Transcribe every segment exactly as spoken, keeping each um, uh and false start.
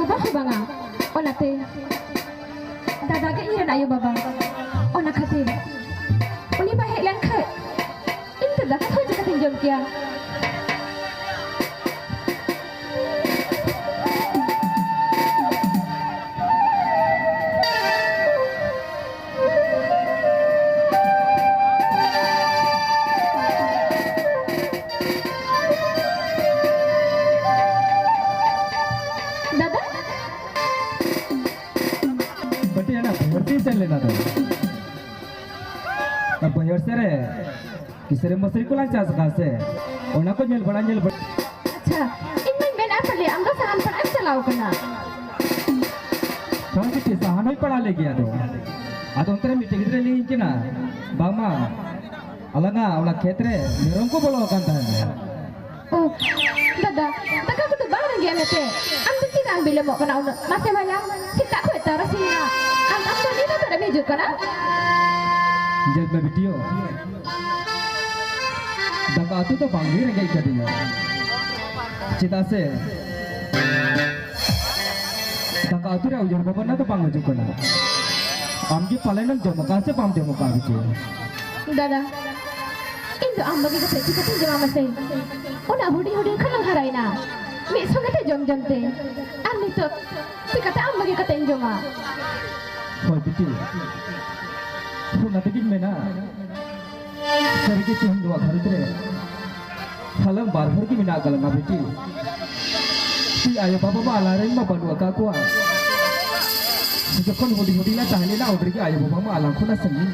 ᱵᱟᱵᱟ ᱦᱚᱸ ᱵᱟᱝᱟ᱾ ᱚᱱᱟᱛᱮ ᱫᱟᱫᱟ ᱜᱮ ᱤᱧ ᱨᱮᱱ ᱟᱭᱳ ᱵᱟᱵᱟ᱾ ᱚᱱᱟ ᱠᱷᱟᱹᱛᱤᱨ ᱩᱱᱤ ᱵᱟᱭ ᱦᱮᱡ ᱞᱮᱱ ᱠᱷᱟᱡ ᱤᱧ ᱫᱚ ᱫᱟᱠᱟ ᱠᱚ ᱪᱤᱠᱟᱹᱛᱤᱧ ᱡᱚᱢ ᱠᱮᱭᱟ? ᱫᱟᱫᱟ? ᱵᱟᱹᱴᱤ, ᱦᱟᱱᱟ ᱵᱟᱹᱭᱦᱟᱹᱲ ᱥᱮᱫ ᱤᱧ ᱥᱮᱱ ᱞᱮᱱᱟ ᱫᱚ᱾ ᱚᱱᱟ ᱵᱟᱹᱭᱦᱟᱹᱲ ᱥᱮᱫ ᱨᱮ ᱠᱤᱥᱟᱹᱨᱤ ᱢᱟᱹᱥᱨᱤ ᱠᱚ ᱞᱟᱝ ᱪᱟᱥ ᱟᱠᱟᱫ ᱥᱮ, ᱚᱱᱟ ᱠᱚ ᱧᱮᱞ ᱵᱟᱲᱟ, ᱧᱮᱞ ᱵᱟᱲᱟ᱾ ᱟᱪᱪᱷᱟ, ᱤᱧ ᱢᱟᱧ ᱢᱮᱱᱮᱫᱼᱟ ᱯᱟᱞᱮ ᱟᱢ ᱫᱚ ᱥᱟᱦᱟᱱ ᱯᱟᱲᱟᱜ ᱮᱢ ᱪᱟᱞᱟᱣ ᱠᱟᱱᱟ᱾ ᱦᱳᱭ ᱵᱤᱴᱤ, ᱥᱟᱦᱟᱱ ᱦᱚᱸᱧ ᱯᱟᱲᱟᱜ ᱞᱮ ᱜᱮᱭᱟ ᱫᱚ᱾ ᱟᱫᱚ ᱚᱱᱛᱮ ᱨᱮ ᱢᱤᱫᱴᱮᱡ ᱜᱤᱫᱽᱨᱟᱹ ᱞᱟᱹᱭᱟᱹᱧ ᱠᱟᱱᱟ, ᱵᱟᱝᱢᱟ ᱟᱞᱟᱝᱟ ᱚᱱᱟ ᱠᱷᱮᱛ ᱨᱮ ᱢᱮᱨᱚᱢ ᱠᱚ ᱵᱚᱞᱚ ᱟᱠᱟᱱ ᱛᱟᱦᱮᱱᱟ᱾ ᱳ, ᱫᱟᱫᱟ, ᱫᱟᱠᱟ ᱠᱚᱫᱚ ᱵᱟᱝ ᱨᱮᱸᱜᱮᱡ ᱢᱮᱛᱮ? ᱟᱢ ᱫᱚ ᱪᱮᱫᱟᱜ ᱮᱢ ᱵᱤᱞᱚᱢᱚᱜ ᱠᱟᱱᱟ ᱩᱱᱟᱹᱜ? ᱢᱟᱥᱮ ᱵᱷᱟᱭᱟ, ᱥᱮᱛᱟᱜ ᱠᱷᱚᱱ ᱛᱟᱨᱟᱥᱤᱧ ᱮᱱᱟ, ᱟᱢ ᱟᱢ ᱫᱚ ᱱᱤᱛ ᱦᱚᱸ ᱛᱟᱨᱟᱢ ᱦᱤᱡᱩᱜ ᱠᱟᱱᱟ? ᱧᱮᱞ ᱢᱮ ᱵᱤᱴᱤᱭᱳ, ᱫᱟᱠᱟ ᱩᱛᱩ ᱫᱚ ᱵᱟᱝᱜᱮ ᱨᱮᱸᱜᱮᱡ ᱠᱟᱫᱤᱧᱟ, ᱪᱮᱫᱟᱜ ᱥᱮ ᱫᱟᱠᱟ ᱩᱛᱩ ᱨᱮ ᱩᱭᱦᱟᱹᱨ ᱵᱷᱟᱵᱽᱱᱟ ᱫᱚ ᱵᱟᱝ ᱦᱤᱡᱩᱜ ᱠᱟᱱᱟ᱾ ᱟᱢ ᱜᱮ ᱯᱟᱞᱮᱱ ᱮᱢ ᱡᱚᱢ ᱟᱠᱟᱫ ᱥᱮ ᱵᱟᱢ ᱡᱚᱢ ᱟᱠᱟᱫ ᱵᱤᱴᱤᱭᱳ? ᱫᱟᱫᱟ, ᱤᱧ ᱫᱚ ᱟᱢ ᱵᱟᱹᱜᱤ ᱠᱟᱛᱮ ᱪᱤᱠᱟᱹᱛᱤᱧ ᱡᱚᱢᱟ ᱢᱟᱥᱮ? ᱩᱱᱟᱹᱜ ᱦᱩᱰᱤᱧ ᱦᱩᱰᱤᱧ ᱠᱷᱚᱱᱮᱢ ᱦᱟᱨᱟᱭᱮᱱᱟ, ᱢᱤᱫ ᱥᱚᱸᱜᱮ ᱛᱮ ᱡᱚᱢ ᱡᱚᱢ ᱛᱮ, ᱟᱨ ᱱᱤᱛᱚᱜ ᱪᱤᱠᱟᱹᱛᱮ ᱟᱢ ᱵᱟᱹᱜᱤ ᱠᱟᱛᱮ ᱤᱧ ᱡᱚᱢᱟ? ᱦᱳᱭ ᱵᱤᱴᱤ, ᱚᱱᱟ ᱛᱮᱜᱮᱧ ᱢᱮᱱᱟ, ᱥᱟᱹᱨᱤᱜᱮ ᱛᱮᱦᱮᱧ ᱱᱚᱣᱟ ᱜᱷᱟᱨᱚᱸᱡᱽ ᱨᱮ ᱟᱞᱟᱝ ᱵᱟᱨ ᱦᱚᱲ ᱜᱮ ᱢᱮᱱᱟᱜ ᱟᱠᱟᱫ ᱞᱟᱝᱟ ᱵᱤᱴᱤ᱾ ᱤᱧ ᱟᱭᱳ ᱵᱟᱵᱟ ᱢᱟ ᱟᱞᱟᱝ ᱨᱮᱱ ᱢᱟ ᱵᱟᱹᱱᱩᱜ ᱟᱠᱟᱫ ᱠᱚᱣᱟ᱾ ᱡᱚᱠᱷᱚᱱ ᱦᱩᱰᱤᱧ ᱦᱩᱰᱤᱧ ᱞᱮ ᱛᱟᱦᱮᱸ ᱞᱮᱱᱟ, ᱩᱱ ᱨᱮᱜᱮ ᱟᱭᱳ ᱵᱟᱵᱟ ᱢᱟ ᱟᱞᱟᱝ ᱠᱷᱚᱱᱟᱜ ᱥᱟᱺᱜᱤᱧ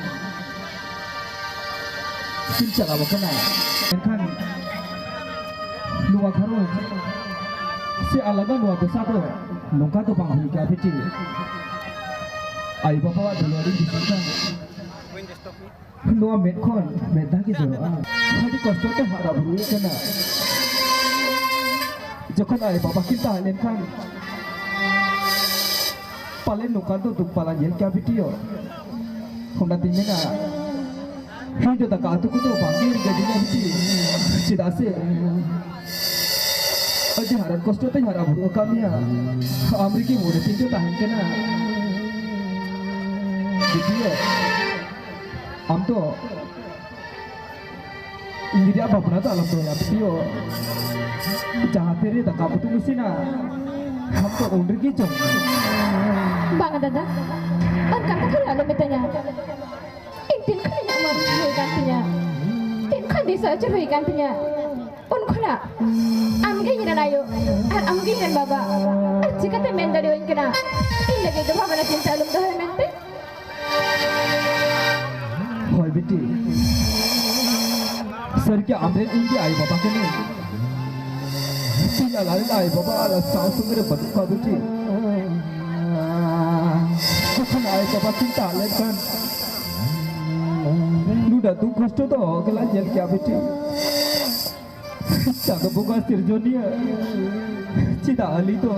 ᱠᱤᱱ ᱪᱟᱞᱟᱣ ᱟᱠᱟᱱᱟ᱾ ᱢᱮᱱᱠᱷᱟᱱ ᱱᱚᱣᱟ ᱜᱷᱟᱨᱚᱸᱡᱽ ᱥᱮ ᱟᱞᱟᱫᱟ ᱱᱚᱣᱟ ᱫᱚᱥᱟ ᱫᱚ ᱱᱚᱝᱠᱟ ᱫᱚ ᱵᱟᱝ ᱦᱩᱭ ᱠᱚᱜᱼᱟ ᱵᱤᱴᱤ᱾ ᱟᱭᱳ ᱵᱟᱵᱟᱣᱟᱜ ᱫᱩᱞᱟᱹᱲ ᱤᱧ ᱫᱤᱥᱟᱹᱭ ᱠᱷᱟᱱ ᱱᱚᱣᱟ ᱢᱮᱫ ᱠᱷᱚᱱ ᱢᱮᱫ ᱫᱟᱜ ᱜᱮ ᱡᱚᱨᱚᱜᱼᱟ᱾ ᱟᱹᱰᱤ ᱠᱚᱥᱴᱚ ᱛᱮ ᱦᱟᱨᱟ ᱵᱩᱨᱩᱭᱮ ᱠᱟᱱᱟ᱾ ᱡᱚᱠᱷᱚᱱ ᱟᱭᱳ ᱵᱟᱵᱟ ᱠᱤᱱ ᱛᱟᱦᱮᱸ ᱞᱮᱱᱠᱷᱟᱱ ᱯᱟᱞᱮ ᱱᱚᱝᱠᱟ ᱫᱚ ᱫᱩᱠ ᱵᱟᱞᱟ ᱧᱮᱞ ᱠᱮᱭᱟ ᱵᱤᱴᱤᱭᱳ᱾ ᱚᱱᱟᱛᱤᱧ ᱢᱮᱱᱟ, ᱤᱧ ᱫᱚ ᱫᱟᱠᱟ ᱩᱛᱩ ᱠᱚᱫᱚ ᱵᱟᱝ ᱜᱮ ᱨᱮᱸᱜᱮᱡᱤᱧᱟ ᱵᱤᱴᱤ, ᱪᱮᱫᱟᱜ ᱥᱮ ᱦᱟᱨᱚᱱ ᱠᱚᱥᱴᱚ ᱛᱮᱧ ᱦᱟᱨᱟ ᱵᱩᱨᱩ ᱟᱠᱟᱫ ᱢᱮᱭᱟ᱾ ᱟᱢ ᱨᱮᱜᱮ ᱢᱚᱱᱮ ᱛᱤᱧ ᱫᱚ ᱛᱟᱦᱮᱱ ᱠᱟᱱᱟ᱾ ᱵᱤᱴᱤᱭᱟᱹ, ᱟᱢ ᱫᱚ ᱤᱧ ᱨᱮᱭᱟᱜ ᱵᱷᱟᱵᱽᱱᱟ ᱫᱚ ᱟᱞᱚᱢ ᱫᱚᱦᱚᱭᱟ ᱵᱤᱴᱤᱭᱟᱹ᱾ ᱡᱟᱦᱟᱸ ᱛᱤᱨᱮ ᱫᱟᱠᱟ ᱩᱛᱩᱢ ᱤᱥᱤᱱᱟ, ᱟᱢ ᱫᱚ ᱩᱱ ᱨᱮᱜᱮ ᱡᱚᱢ ᱢᱮ᱾ ᱵᱟᱝᱟ ᱫᱟᱫᱟ, ᱚᱱᱠᱟᱱ ᱠᱟᱛᱷᱟ ᱫᱚ ᱟᱞᱚᱢ ᱢᱮᱛᱟᱧᱟ᱾ ᱤᱧ ᱛᱤᱱ ᱠᱷᱚᱱ ᱤᱧᱟᱹᱜ ᱢᱚᱱ ᱦᱩᱭ ᱠᱟᱱ ᱛᱤᱧᱟ, ᱛᱤᱱ ᱠᱷᱚᱱ ᱫᱤᱥᱟᱹ ᱟᱹᱪᱩᱨ ᱦᱩᱭ ᱠᱟᱱ ᱛᱤᱧᱟ, ᱩᱱ ᱠᱷᱚᱱᱟᱜ ᱟᱢ ᱜᱮ ᱤᱧ ᱨᱮᱱ ᱟᱭᱳ ᱟᱨ ᱟᱢ ᱜᱮ ᱤᱧ ᱨᱮᱱ ᱵᱟᱵᱟ᱾ ᱟᱨ ᱪᱤᱠᱟᱹᱛᱮᱢ ᱢᱮᱱ ᱫᱟᱲᱮᱭᱟᱹᱧ ᱠᱟᱱᱟ ᱤᱧ ᱞᱟᱹᱜᱤᱫ ᱫᱚ ᱵᱷᱟᱵᱽᱱᱟ ᱪᱤᱱᱛᱟᱹ ᱟᱞᱚᱢ ᱫᱚᱦᱚᱭ ᱢᱮᱱᱛᱮ? ᱦᱳᱭ ᱵᱤᱴᱤ, ᱥᱟᱹᱨᱤᱜᱮ ᱟᱢᱨᱮᱱ ᱤᱧ ᱜᱮ ᱟᱭᱳ ᱵᱟᱵᱟ ᱠᱟᱹᱱᱟᱹᱧ᱾ ᱤᱧ ᱟᱞᱟᱨᱮᱱ ᱟᱭᱳ ᱵᱟᱵᱟ ᱟᱞᱟᱜ ᱥᱟᱶ ᱥᱚᱸᱜᱮ ᱨᱮ ᱵᱟᱹᱱᱩᱜ ᱠᱚᱣᱟ ᱵᱤᱴᱤ᱾ ᱡᱚᱠᱷᱚᱱ ᱟᱭᱳ ᱵᱟᱵᱟ ᱠᱤᱱ ᱛᱟᱦᱮᱸ ᱞᱮᱱᱠᱷᱟᱱ ᱱᱩᱱᱟᱹᱜ ᱫᱩᱠ ᱠᱚᱥᱴᱚ ᱫᱚ ᱚᱦᱚ ᱜᱮᱞᱟᱝ ᱧᱮᱞ ᱠᱮᱭᱟ ᱵᱤᱴᱤ᱾ ᱪᱟᱸᱫᱚ ᱵᱚᱸᱜᱟ ᱥᱤᱨᱡᱚᱱᱤᱭᱟᱹ, ᱪᱮᱫᱟᱜ ᱟᱹᱞᱤᱧ ᱫᱚ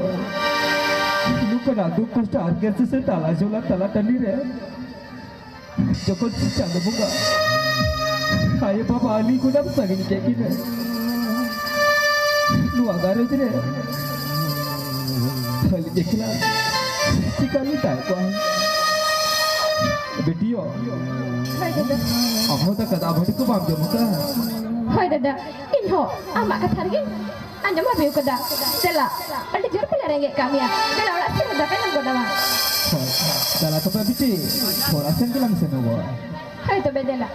ᱱᱚᱝᱠᱟᱱᱟᱜ ᱫᱩᱠ ᱠᱚᱥᱴᱚ ᱟᱨ ᱜᱮᱥᱮᱥᱮ ᱛᱟᱞᱟ ᱡᱚᱞᱟ ᱛᱟᱞᱟ ᱴᱟᱺᱰᱤ ᱨᱮ ᱡᱚᱠᱷᱚᱱ ᱪᱟᱸᱫᱚ ᱵᱚᱸᱜᱟ ᱟᱭᱳ ᱵᱟᱵᱟ ᱟᱹᱞᱤᱧ ᱠᱷᱚᱱᱟᱜ ᱥᱟᱺᱜᱤᱧ ᱠᱮᱫ ᱠᱤᱱᱟ, ᱱᱚᱣᱟ ᱜᱷᱟᱨᱚᱸᱡᱽ ᱨᱮ ᱟᱹᱞᱤᱧ ᱮᱠᱞᱟ ᱪᱤᱠᱟ ᱞᱤᱧ ᱛᱟᱦᱮᱸ ᱠᱚᱜᱼᱟ? ᱵᱤᱴᱤᱭᱳ, ᱦᱳᱭ ᱫᱟᱫᱟ᱾ ᱟᱢ ᱦᱚᱸ ᱫᱟᱠᱟ ᱫᱟᱜ ᱢᱟᱹᱰᱤ ᱠᱚ ᱵᱟᱢ ᱡᱚᱢ ᱟᱠᱟᱫᱟ? ᱦᱳᱭ ᱫᱟᱫᱟ, ᱤᱧ ᱦᱚᱸ ᱟᱢᱟᱜ ᱠᱟᱛᱷᱟ ᱨᱮᱜᱮ ᱟᱸᱡᱚᱢ ᱵᱷᱟᱵᱤ ᱠᱟᱫᱟ᱾ ᱫᱮᱞᱟ, ᱟᱹᱰᱤ ᱡᱳᱨ ᱯᱟᱞᱮ ᱨᱮᱸᱜᱮᱡ ᱠᱟᱜ ᱢᱮᱭᱟ᱾ ᱫᱮᱞᱟ, ᱚᱲᱟᱜ ᱥᱮᱫ ᱨᱮ ᱫᱟᱠᱟ ᱡᱚᱢ ᱜᱚᱫ ᱟᱢᱟ᱾ ᱦᱳᱭ, ᱫᱮᱞᱟ ᱛᱚᱵᱮ ᱵᱤᱴᱤ, ᱚᱲᱟᱜ ᱥᱮᱱ ᱜᱮᱞᱟᱝ ᱥᱮᱱᱚᱜᱚᱜᱼᱟ᱾ ᱦᱳᱭ ᱛᱚᱵᱮ ᱫᱮᱞᱟ᱾